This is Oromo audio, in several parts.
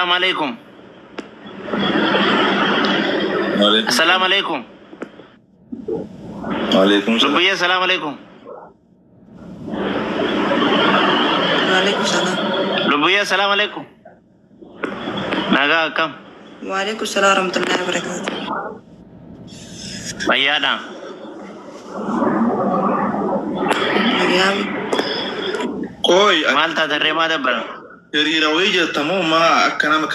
Assalaamu alaikum. Assalaamu alaikum. Waalaikum salaam. Lubbuyyee assalaamu alaikum. Waalaikum salaam. Lubbuyyee assalaamu alaikum. Nagaa akkam? Waalaikum salaam warahmatullahi wabarakatuh. Fayyaadha. Nagaami. Qoy Maal taaterree maa dabbara? Hiriira wayii jirtamoo maa akka nama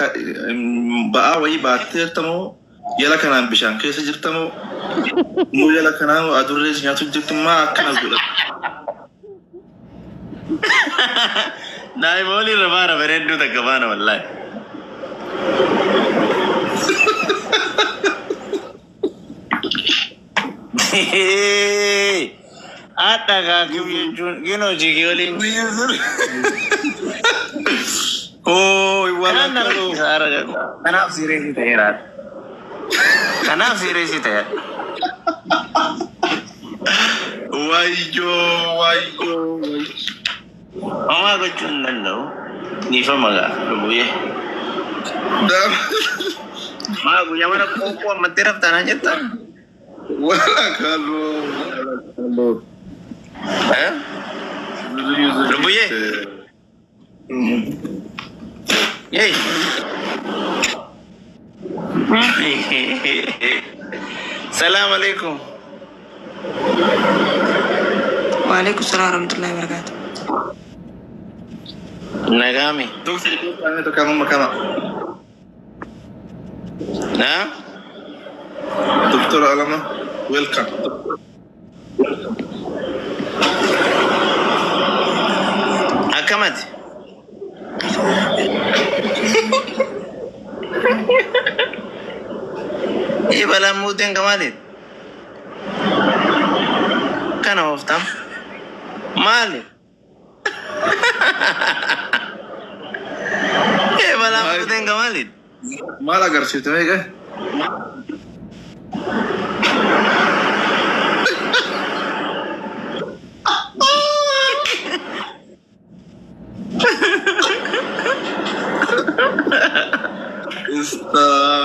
ba'aa wayii baattee jirtamoo yala kanaan bishaan keessa jirtamoo moo yala kanaan adurrees nyaatu jirtu maa akkana godha. Daa'ima waliin baana bareedduu takka baana wallaahi. Haadha kaakuu jechuun ginoo jigii waliin. Oo waan Kanaan akka rakkisa haara. Kanaaf siireesii ta'eera. Kanaaf siireesii ta'eera. Wayyoo wayyoo. Homaa gochuu hin danda'u. Niifama gaa lubbuyyee. Maa guyyaa mana qoqqoo ammattee raftaanaan jettaa? Wala kaloo. Lubbuyyee. Yey. Salaam alaikum. Waalaikum salaam warahmatullahi wabarakatuh. Nagaami. Doktor tokko kama. Na? Doktor Alama, welcome. Akkamati? Ii balaan muuteen kamaaliin? Kana ooftam. Maali? Ii balaan muuteen kamaaliin? Maal agarsiifte meeqa?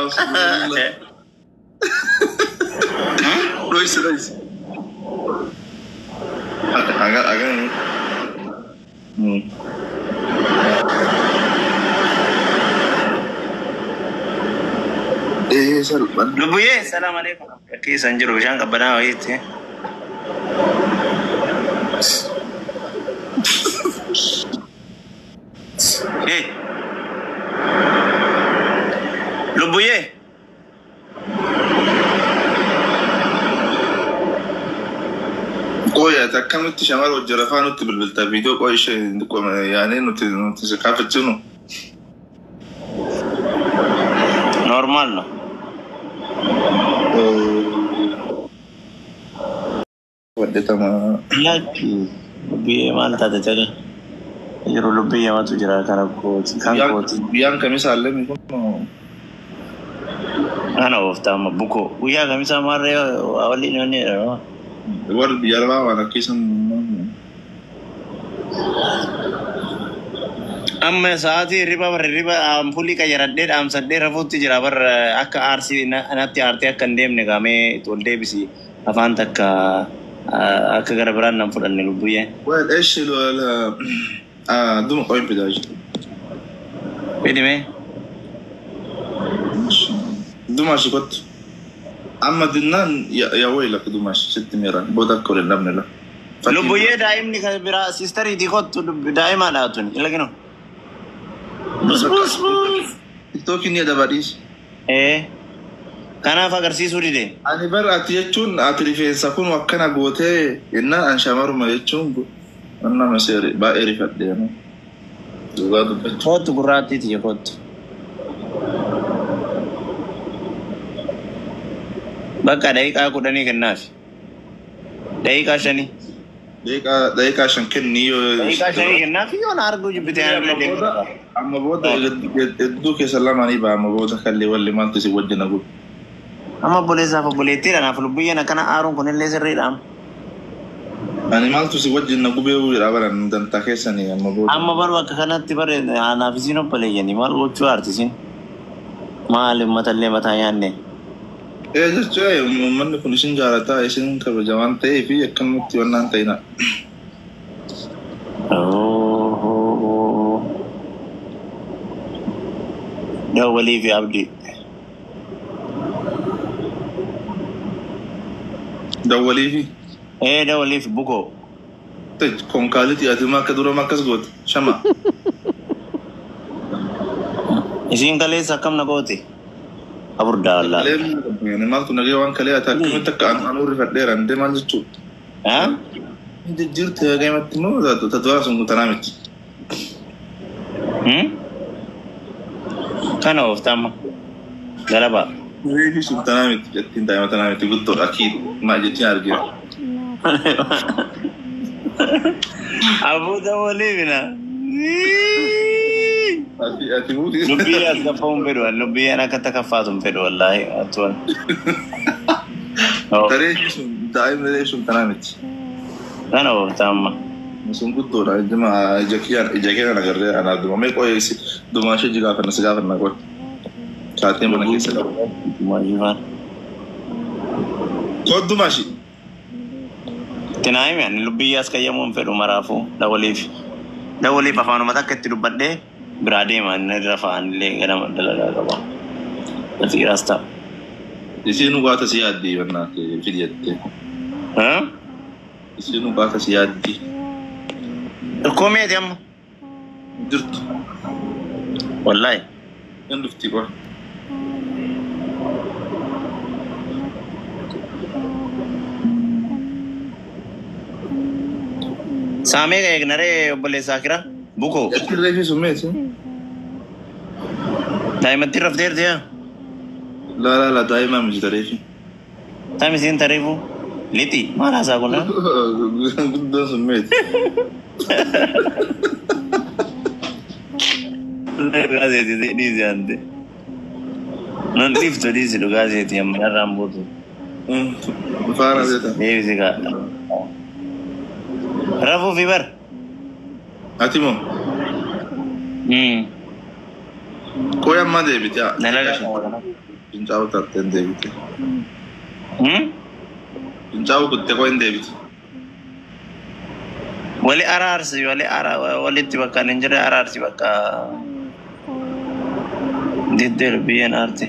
Astaghfirullah. Dhoysi dhoysi. Agak agak ini. Salphaan. Lubbuyyee salaam alaikum. Keessan jiru bishaan qabbanaa wayiitti. Hey. Lubbuyyee. Qoy ati akkamitti shamara hojii rafaa nutti bilbilta viidiyoo qoy ishee yaanee nuti nuti si kaafachinu. Normal no. Waddatama. Lakki lubbiyyee maal taate jedhe. Jiru lubbiyyee matu jira kana kooti kan kooti. Guyyaan kamisaa illee kun Kana ooftaa amma bukoo guyyaa kamisaa maarree waliin inni jedhama. Warri biyya alaa waan akkisan. Amma sa'aatii hirriba bara hirriba ampuulii qayyaradhee dhaamsadhee rafuutti jira bara akka aarsii natti aartee akka hin deemne qaamee ol deebisi afaan takka akka gara biraan nan fudhanne lubbuyyee. Well, eeshi duma qoyin fidaa jiru. Fidime. Dumashi kottu. Amma dinnaan yaa wayla dumashi sitti miiraan booda akka waliin dhabne la. Lubbuyyee daa'imni kan biraa siistariitii kottu daa'imaa dhaatun ila kinu. Bus bus bus. Tiktookiin ni adabadhiis. Kanaaf agarsiisuu dide. Ani bara ati jechuun ati rifeensa kun akkana gootee jennaan an shamaruma jechuun nama seeri baay'ee rifadhe. Dhugaa dubbachuu. Kottu gurraattiiti kottu. Bakka daqiiqaa 10 kennaaf. Daqiiqaa 5. Daqiiqaa 5 kennii yoo. Daqiiqaa 5 kennaaf yoo na arguu jibbitee ana deemu. Amma booda hedduu keessa lamaanii ba'a amma booda kallee walli maaltu isin wajjin haguugu. Amma obboleessaaf obboleettiidha naaf lubbuyyeen akkana aaruun kunillee sirriidha. Ani maaltu si wajjin na gubee jedhaa baran dantaa keessanii amma booda. Amma bar bakka kanatti bar anaaf isiin obboleeyyanii maal gochuu aartisiin? Maal uummatallee mataa nyaanne? Ee jechuun uummanni kun isin jaalataa isin kabaja waan ta'eef akkanumatti wannaan ta'ina. Dawwalii fi abdii. Dawwalii fi. Ee dawwalii fi bukoo. Konkaalitii ati akka dura akkas goote shama. Isiin kaleessa akkam na goote? Aburdaa wallaa. Maaltu nagee waan kalee ati akkamitti akka anuu rifadheera ndee maal jechuudha? Jijjiirte gaimatti immoo tatuwaa sun tanaa miti. Kana oofta amma. Galabaa. Reefi sun tanaa miti jettiin daa'ima tanaa miti guddoodha akii maal jettiin argina. Abuu dawwalee bina. Ati buuti. Lubbiyyee as gaffamuun fedhu lubbiyyeen akka takaffaatu hin fedhu wallaahi atuwan. Tareefi sun daa'imni reefi sun tanaa miti. Kana oofta amma. Sun guddoodha ija kiyyaan agarree anaa duma mee qo'ee dumaa ishee jigaafanna si gaafanna qo'e. Kaatee mana keessa qabu. Dumaa ishee. Koo dumaa ishee. Tinaayimi ani lubbiyyee as kayyamuu hin fedhu maraafuu dawwaliif. Dawwaliif afaanuma takka itti dubbadhee biraa deema inni rafaan illee ganama dalagaa qaba. Dafiiraas ta'a. Isiin dhugaata si yaaddii bannaate fidi jettee. Isiin dhugaata si yaaddii. Dhukkoo meeti amma? Jirtu. Wallaahi. Hin dhufti qofa. Saamee eegnaree obboleessaa kira bukoo. Jetti reefi sun meeti? Daa'imatti rafteerti yaa? Laa laa laa daa'ima miti tareefi. Tam isiin tareefu lixi maal haasaa kun? Guddoon sun meeti. Dhugaa seeti dhiisi ante. Nan dhiiftu dhiisi dhugaa seeti amma narraan buutu. Faana seeta. Deebisi kaa. Rafuu fi bar. Ati moo? Qoy ammaa deebite. Fincaa'uu tartee hin deebite. Fincaa'uu kuttee qoy hin deebite. Wali araarsi wali walitti bakka hin jirre araarsi bakka diddeeru biyyeen aarti.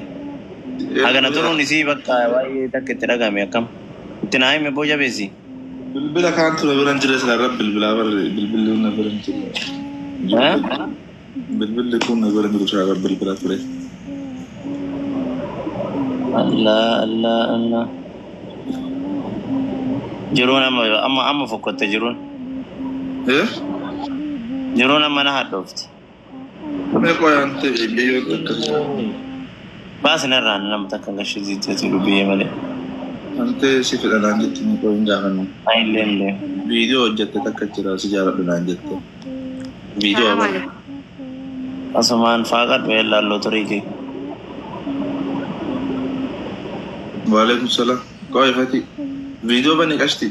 Hagana turuun isii bakka baay'ee takka itti dhagame akkam. Itti naa hime boo jabeessi. Bilbila kaan ture bira hin jirre sila irra bilbilaa barre bilbilli na bira hin jirre. Bilbilli kun na bira hin jiru sila irra bilbilaa ture. Allah Allah Allah. Jiruun amma amma amma fokkotte jiruun. Jiruun amma na hadhoofti. Mee qoyaan ta'e biyyoota akkasii. Baasni irraan nama takka gashisiiseeti lubbiyee malee. Ante si fedha naan jetti ni qoyin gaafannu. Illee illee. Viidiyoo hojjette takka jira si jaaladhu naan jette. Viidiyoo abala. Asumaan faaqadhu ellaalloo turii kee. Waalaikum salaam. Qoy fati. Viidiyoo bani qashti.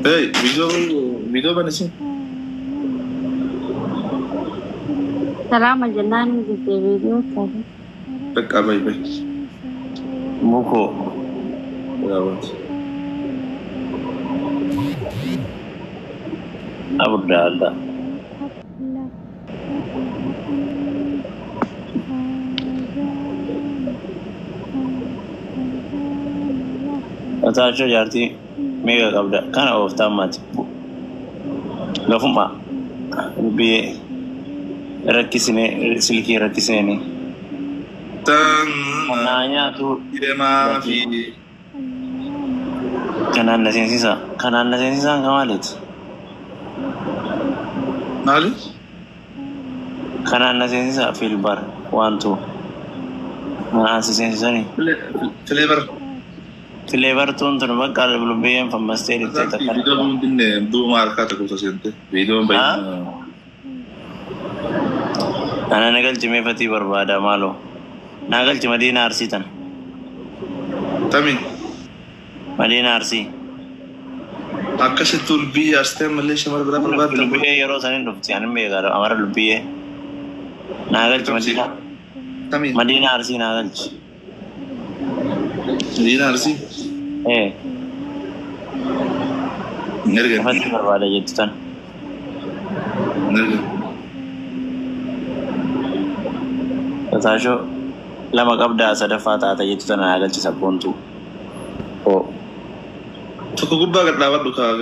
Hey, viidiyoo bani si. Salaama jennaan jettee viidiyoo taate. Bakka bay bay. Mukoo. Raawwati. Aburdaa Allah. Otaachoo jaartii meeqa qabda? Kana ooftaa ammaati. Gafuma biyyee rakkisine silkii rakkiseeni. Tan Naa nyaatu deemaa fi kanaan na seensisa. Kanaan na seensisaan ka maaliiti? maali? Kanaan na seensisa filbar waantu. Manaan si seensisanii. Flavor. Flavor tuun tun bakka lubbiyyeen fammastee dhiftee takka. Viidiyoo hundinne duuma harkaa tokko seente. Viidiyoon baay'ee. Ana na galchi mee fatii barbaada maaloo. Naa galchi Madiina Arsii tana. Tami. Madiina Arsii. Akkasitti ulbii aarstee ammallee shamara biraa barbaadda. Lubbiyyee yeroo sanin dhufti ani beekaa amara lubbiyyee. Naa galchi Madiina. Tami. Madiina Arsii naa galchi. Madiina Arsii. Ee. Hin ergan. Fatii barbaada jettu tana. Hin ergan. Tasaashoo lama qabdaa sadaffaa taata jettu tana naa galchi sabboontuu. Oo. Tokko gubbaa gad dhaabadhu kaa.